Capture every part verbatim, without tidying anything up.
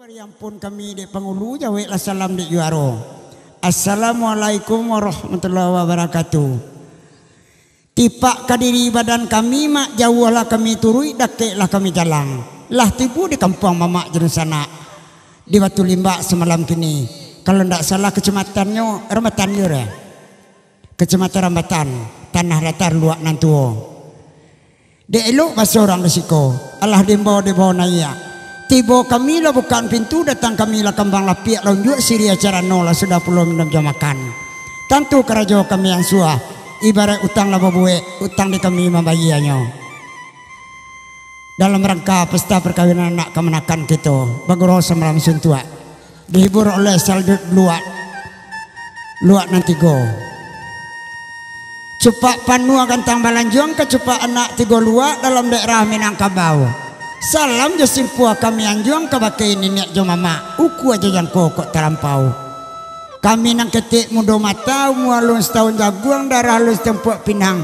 Bari ampun kami dek pangulu, jaweklah salam dek juaro. Assalamualaikum warahmatullahi wabarakatuh. Tipak ka diri badan kami, mak, jauahlah kami turuik, dakeklah kami jalang. Lah tibo di kampuang mamak jo dunsanak, di Batu Limbak samalam kini. Kalau ndak salah kacamatannyo, Rambatan yo, eh? Kacamatan Rambatan, Tanah Datar Luak Nan Tuo. Dek elok baso urang di siko, alah diimbau dibawo naiak. Tibo kami lah bukaan pintu, datang kami lah kambang lapiak, lah unjuak siriah carano, lah sudah pulo minum jo makan. Tantu karajo kami ansua, ibaraik utang lah babuek, utang di kami mambayianyo. Dalam rangka pesta parkawinan anak kamanakan kito, bagurau samalam suntuak. Dihibur oleh Saldut Luak, Luak Nan Tigo. Cupak panuah gantang balanjuang, kacupak anak tigo luak dalam daerah Minangkabau. Salam jo simpua kami anjuang, kabake niniak jo mamak, ukua jo jangko kok talampau. Kami nan ketek mudo mata, umua alun satahun jaguang, darah alun satampuak pinang.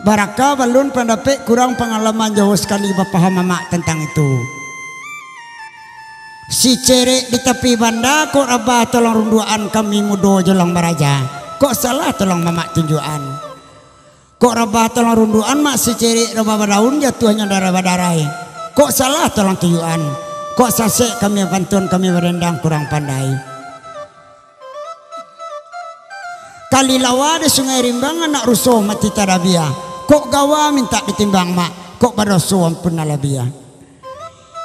Baraka balun pandapek, kurang pangalaman, jauah sakali bapaham mamak tantang itu. Sicerek di tapi banda, kok rabah tolong runduakan, kami mudo jolang baraja. Kok salah tolong mamak tunjuakan. Kok rabah tolong runduakan, mak, sicerek rabah badaun, jatuahnyo darah badarai. Kok salah tolong tunjuakan. Kok sasek kami bapantun, kami badendang kurang pandai. Kali lawa di Sungai Rimbang, anak ruso mati tadabiah. Kok gawa mintak ditimbang, mak, kok badoso ampun nan labiah.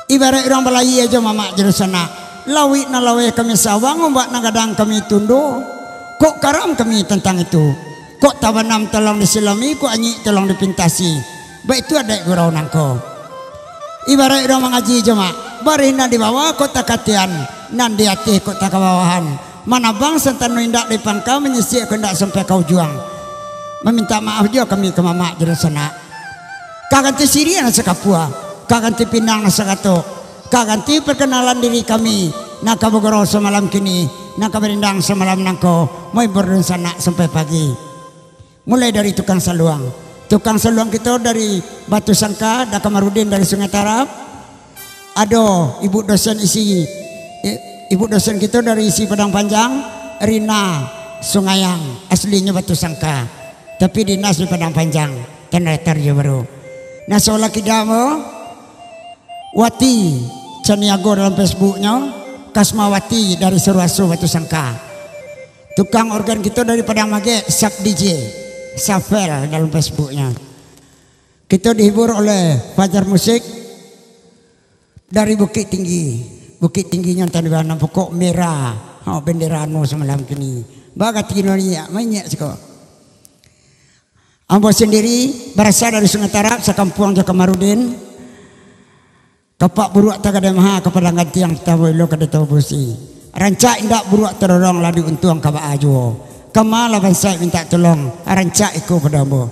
Ibaraik urang balayia jo mamak jo dunsanak, lauik nan laweh kami sawang, ombak nan gadang kami tundo, kok karam kami tantang itu. Kok tabanam tolong disilami, kok anyik tolong dipintasi. Baitu adaik gurau nangko. Ibaraik urang mangaji jo mak, barih nan di bawah kok takatian, nan di ateh kok takabawahan. Manabang santano indak di pangka, manyisiak kok indak sampai ka ujuang. Mamintak maaf juo kami ka mamak jo dunsanak. Ka ganti siriah nan sakapua, ka ganti pinang nan sakatok, ka ganti parkanalan diri kami, nan ka bagurau samalam kini, nan ka badendang samalam nangko, mahibur dunsanak sampai pagi. Mulai dari tukang saluang. Tukang saluang kito dari Batu Sangka, Da Kamarudin dari Sungai Tarab. Ado ibu dosen isi, i-, ibu dosen kito dari isi Padang Panjang, Rina Sungayang, aslinyo Batu Sangka, tapi dinas di Padang Panjang, Tanah Datar jo baru. Nah, sabalah kida mo, Wati Caniago dalam Facebooknyo, Kasmawati dari Suruaso Batu Sangka. Tukang organ kito dari Padang Magek, Sab D J, Safel dalam Facebooknyo. Kito dihibur oleh Fajar Musik dari Bukik Tinggi. Bukik Tingginyo antah di bana pokok merah. Ha, bendera anu samalam kini. Bagati no niak, manyiak siko. Ambo sendiri barasa dari Sungai Tarab, sakampuang jo Kamarudin. Kapak buruak tagadai maha, ka padang gantiang tabo ilo ka ditabo busi. Rancak indak buruak tadorong, lah diuntuang ka baa juo. Kama lah bansaik mintak tolong, rancak iko pado ambo.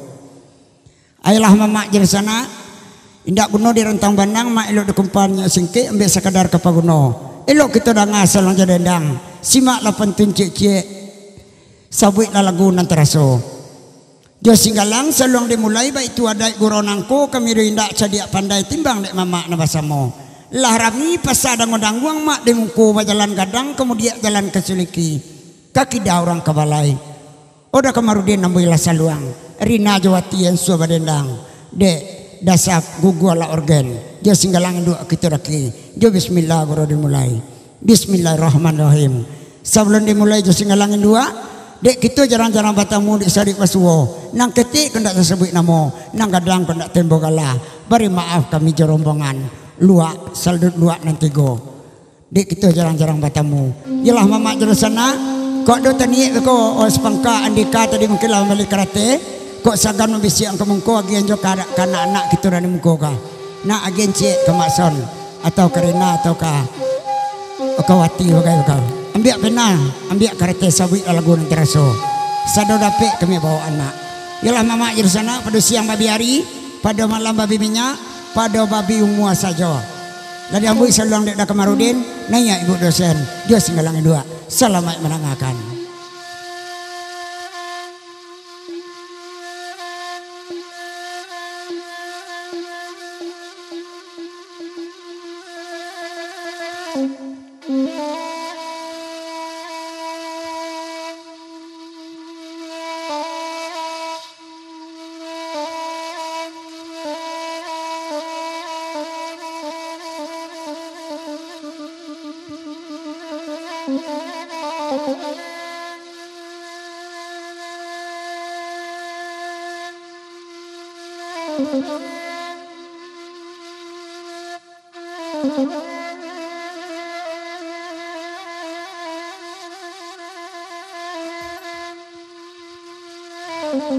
Ayolah mamak jo dunsanak, indak guno dirantang banang, mak, elok dikumpan nyo singkek, ambek sakadar ka paguno. Elok kito danga saluang jo dendang, simaklah pantun ciek-ciek, sabuiklah lagu nan taraso. Jo Singgalang saluang dimulai, baitu adaik gurau nangko, kami do indak cadiak pandai, timbang dek mamak nan basamo. Lah rami pasa danguang-danguang, mak, di muko bajalan gadang, kamudiak jalan ka suliki, ka kida urang ka balai. Oda Kamarudin ambuilah saluang, Rina jo Wati ansua badendang, dek dasar gugualah organ, jo Singgalang induak kito daki, jo bismillah gurau dimulai. Bismillahirrahmanirrahim. Sabalun dimulai jo Singgalang induak, dek kito jarang-jarang batamu, dek sarik basuo, nan ketek kok ndak tasabuik namo, nan gadang kok ndak tembo gala, bari maaf kami jo rombongan, Luak, Saldut Luak nan tigo. Dek kito jarang-jarang batamu. Iyolah mamak jo dunsanak, kok ado taniek beko, oh, sapangka Andika tadi mungkin lah mambali karate, kok sagan mambisiakan ka muko, agian jo ka, ka anak-anak kito nan di muko ka. Nak agian ciek ka Mak Son, atau ka Rina, atau ka, ka Wati bagai beko. Ambiak pena, ambiak karate, sabuiklah lagu nan taraso. Sado dapek kami bawa anak. Iyolah mamak jo dunsanak, pado siang babi ari, pado malam babi minyak, pado babi umua sajo. Lah diambuih saluang dek Da Kamarudin, naiak ibu dosen, jo Singgalang induak. Salamaik mandangakan.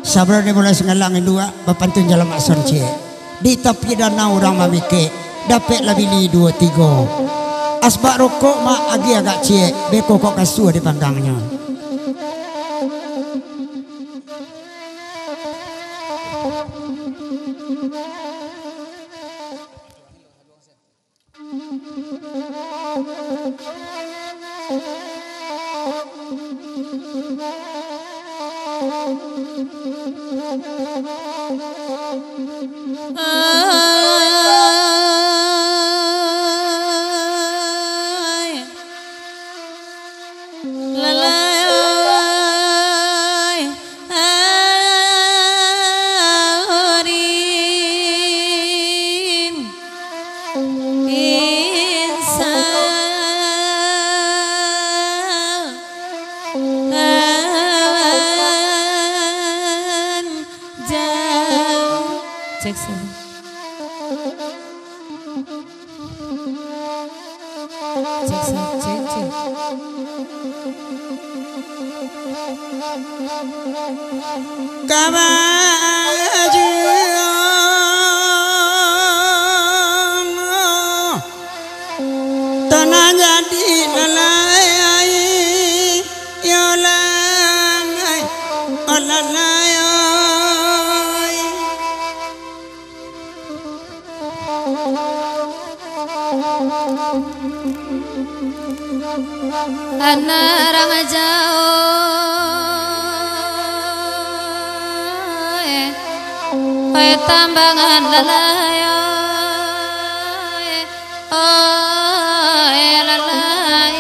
Sabana dimulai Singgalang induak, bapantun jalan makson ciek. Di tapi danau urang mamikek, dapek lah bili duo tigo. Asbak rokok mak agiah agak ciek, beko kok kasua dipanggangnyo. Cek, satu. Cek, satu, cek, cek. Kabajuang tanah jadi lalai, yo lalai, oh lalai, oi. Anak ramaja, oi, oi tambangan lalai, oi, oi lalai.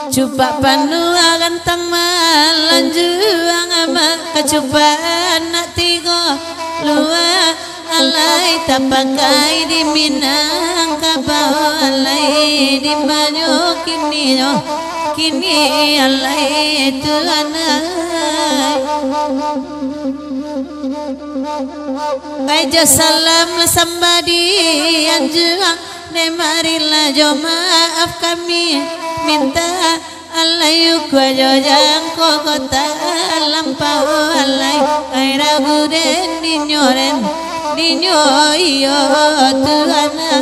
Cupak panuah gantang malanjuang, amak kacupak anak tigo luah, alai tapakai di Minangkabau, alai di banyu kininyo, kini alai tuan ai. Pai jo salam lah sambah di anjuang, dek marilah jo maaf kami minta, alai ukua jo jangko kota lampau alai, ai ragu den dinyo den, dinyo iyo tuan ai.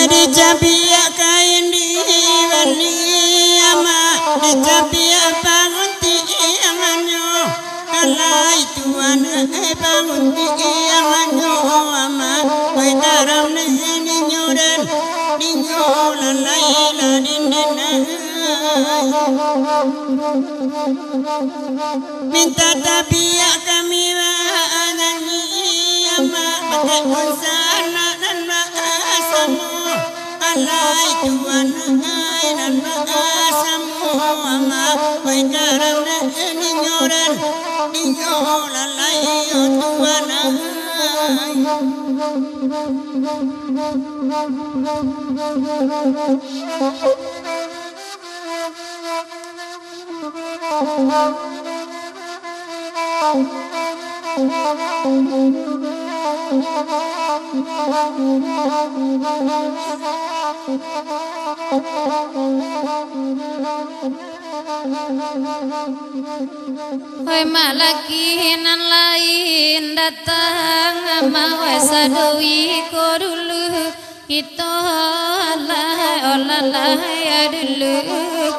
Dicabiak kain di bali amak, dicabiak paguntiangannyo, alai tuan ai paguntiangannyo amak, oi karam dek dinyo den, dinyo lalai lah dindin ai. Minta tabiak kami badangi amak, pakai unsanak nan baasamo, alai tuan ai nan baasamo amak, oi karam dek dinyo den, dinyo lalai yo tuan ai. Oi mak laki nan lain datang, amak oi sadoi ko dulu. Kito alai, oh lalai, dulu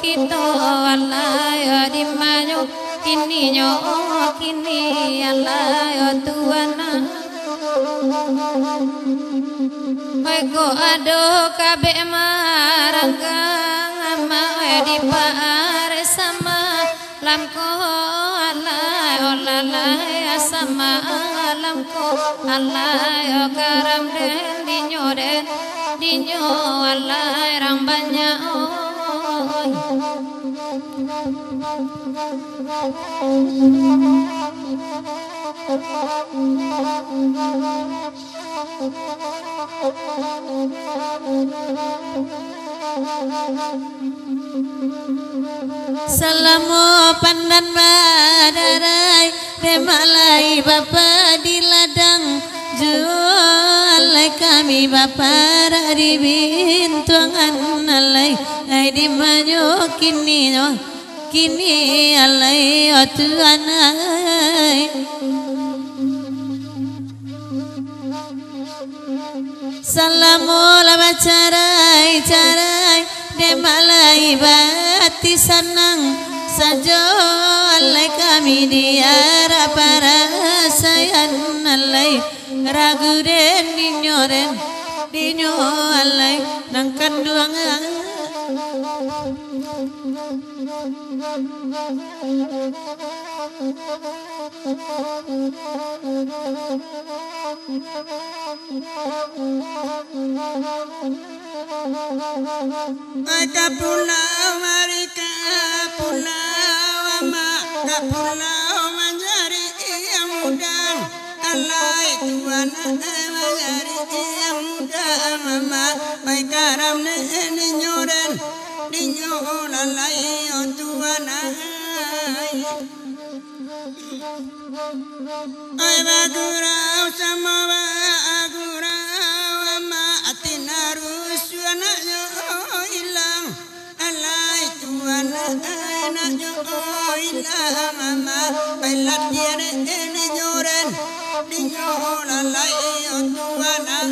kito alai, di manyo kininyo, kini alai, oh tuan. Oi ko ado kabek maranggang, amak oi di paar sama. Lam ko alai, oh lalai, asama lam ko alai, oh karam den dinyo den, dinyo alai rang banyak, oh. Salamo pandan badarai, demak lai bapadi ladang, juo alai kami baparak di bintuangan alai, ai di manyo kininyo, kini alai o Tuan ai. Salamo lah bacarai-carai, demak lai baati sanang, sajo alai kami di arak parasaian alai, ragu den dinyo den, dinyo alai nan kanduang. Ai ka pulau mari ka pulau, amak ka pulau manjari yang mudang. Alai Tuan ai manjari yang mudang, amak. Ai karam ne ninyo den, ninyo lalai o Tuan ai. Ai bagurau samo bagurau, amak, ati narusu anaknyo ilang. Alai Tuan ai anaknyo ilang, amak. Ai latihan ninyo den, ninyo lalai o Tuan ai.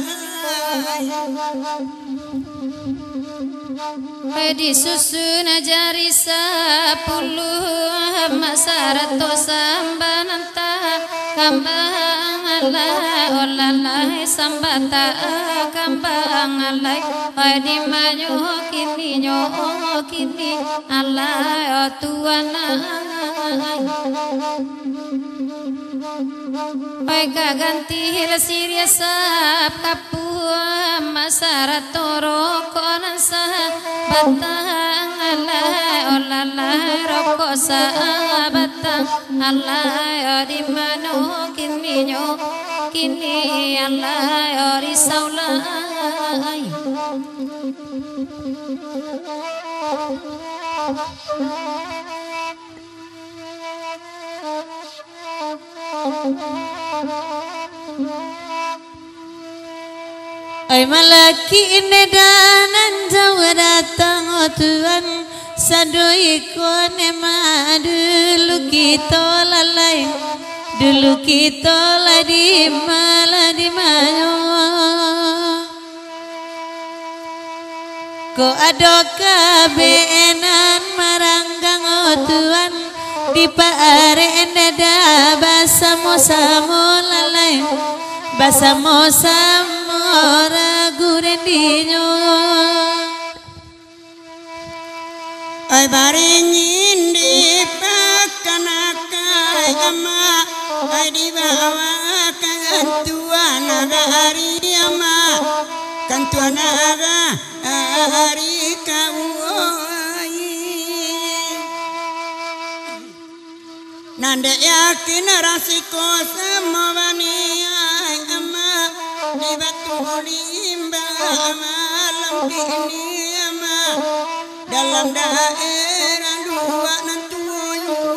Ai disusun jari sapuluah, amak, sarato sambananta kambang alai, o lalai, sambata kambang alai. Ai di manyo kininyo kini alai, o Tuan ai. Ai ka ganti lah siriah sap kapuah, amak, sarato rokok nan sabatang alai, o lalai, rokok sabatang alai. Ai di mano kininyo kini alai, o risau lai. Ai malaki ineh danan jauah datang, o Tuan, sado iko ne ma dulu kito lalai, dulu kito lah di ma, lah di manyo. Ko ado kabek nan maranggang, o Tuan, di paarek dada basamo-samo lalai, basamo-samo ragu den dinyo. Ai baringin di pakan akai, amak, ai dibawa ka Tuan ari, amak, ka Tuan ari kauai. Nan dek yakin rasiko samo baniai, amak, di Batu Limbah malam kini, amak, dalam daerah luak nan tuo juo.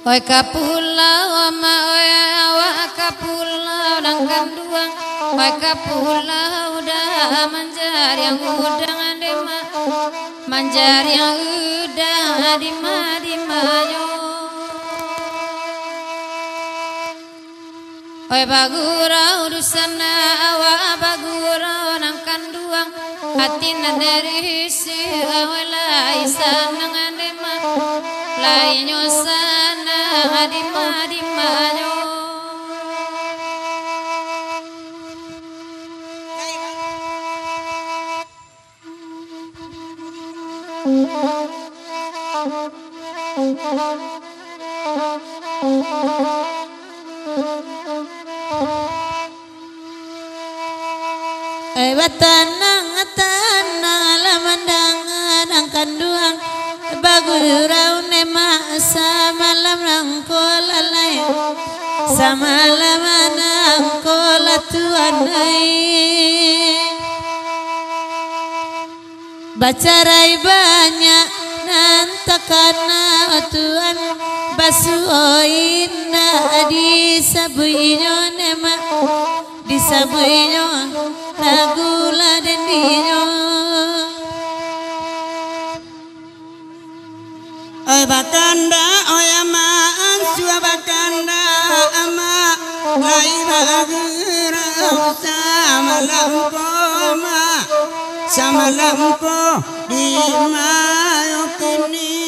Oi ka pulau, amak, oi awak ka pulau nan kanduang. Oi ka pulau, udah manjariang udang, dima, manjariang udang, dima, dimanyo. Oi bagurau dusanak awak, bagurau nan kanduang, ati nan dari isi awak lai sanang, dima, lai nyo sanang, dima, dimanyo. Batanang-tanang lah mandanga nan kanduang, bagurau ne mak samalam nangko lalai, samalam nangko lah tuan ai. Bacarai banyak nan takana tuan, basuo indak disabuiknyo ne mak. Disabuiknyo lagu lah dandinyo. Oi bakandak, oi amak, ansua bakandak amak, lai bagurau samalam ko mak, samalam ko di mayo kini.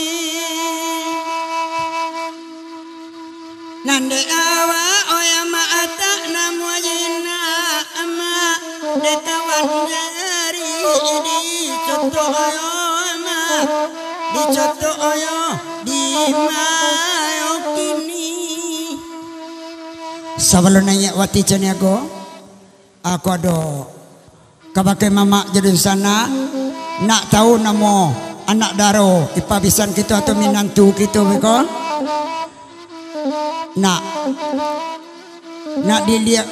Nan dek awak, oi amak, atak namuah jinak amak, dek kawan jari dicotok oyo amak, dicotok oyo di mayo kini. Sabalun naiak wati caniago, aku ado Kabake mamak jo dunsanak, nak tau namo anak daro, ipa bisan kito atau minantu kito beko? Nak, nak diliek,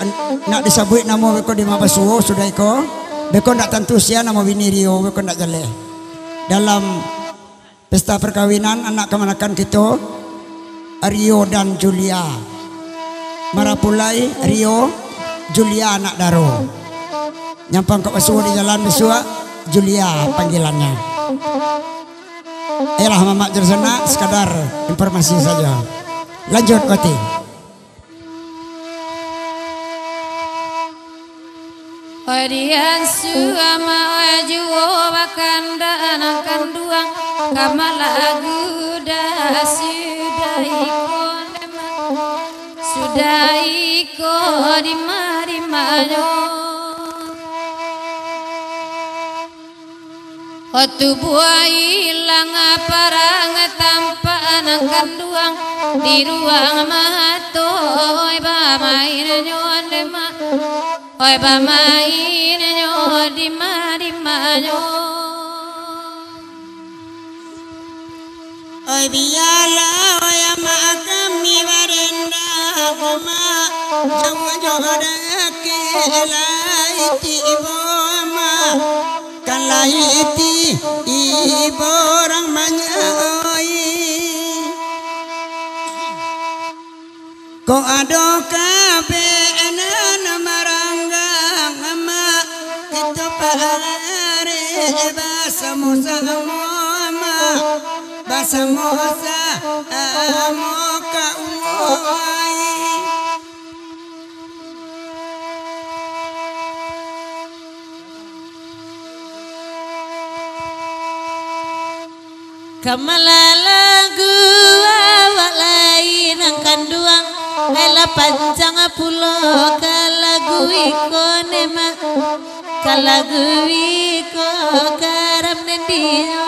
nak disabuik namo beko di mabasuo sudah iko? Beko ndak tantu sia namo bini Rio, beko ndak jaleh. Dalam pesta perkawinan anak kamanakan kito, Rio dan Julia. Marapulai Rio, Julia anak daro. Nyampang ka basuo di jalan bisuak, Julia panggilannyo. Iyolah, mamak jo dunsanak, sekadar informasi sajo. Lanjut, Wati. Padian suama juo bakandak nan kanduang, ka malagu dah sudah iko, sudah iko dima-dimanyo. Ho tubuah ilang parang tampak nan kanduang, di ruang mato, oi, bamainnyo demak, oi, bamainnyo dima-dimanyo. Oi, bialah, oi, amak kami barendang, amak, jauah jo dakek lai tibo, amak, kan lai tibo urang banyak, oi. Kok ado kabek nan maranggang, amak, kito parek basamo-samo, amak, basamo-samo ka umua ai. Ka malalagu awak lai nan kanduang, ai lah panjang pulo ka lagu iko ne mak, ka lagu iko karam nan diyo.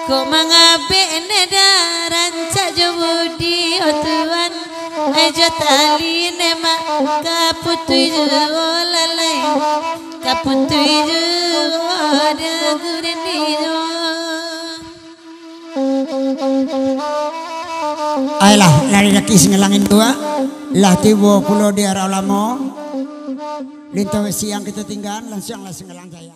Kok mangabek ne dah rancak jo budi, oh tuan, ai jo tali ne mak, ka putuih juo lalai. Ka putuih juo dagu dendinyo. Ayolah, lah di daki Singalang Indua, lah tibo pulo di Arau Lamo. Linto siang kito tinggaan, lansuanglah Singalang Jaya.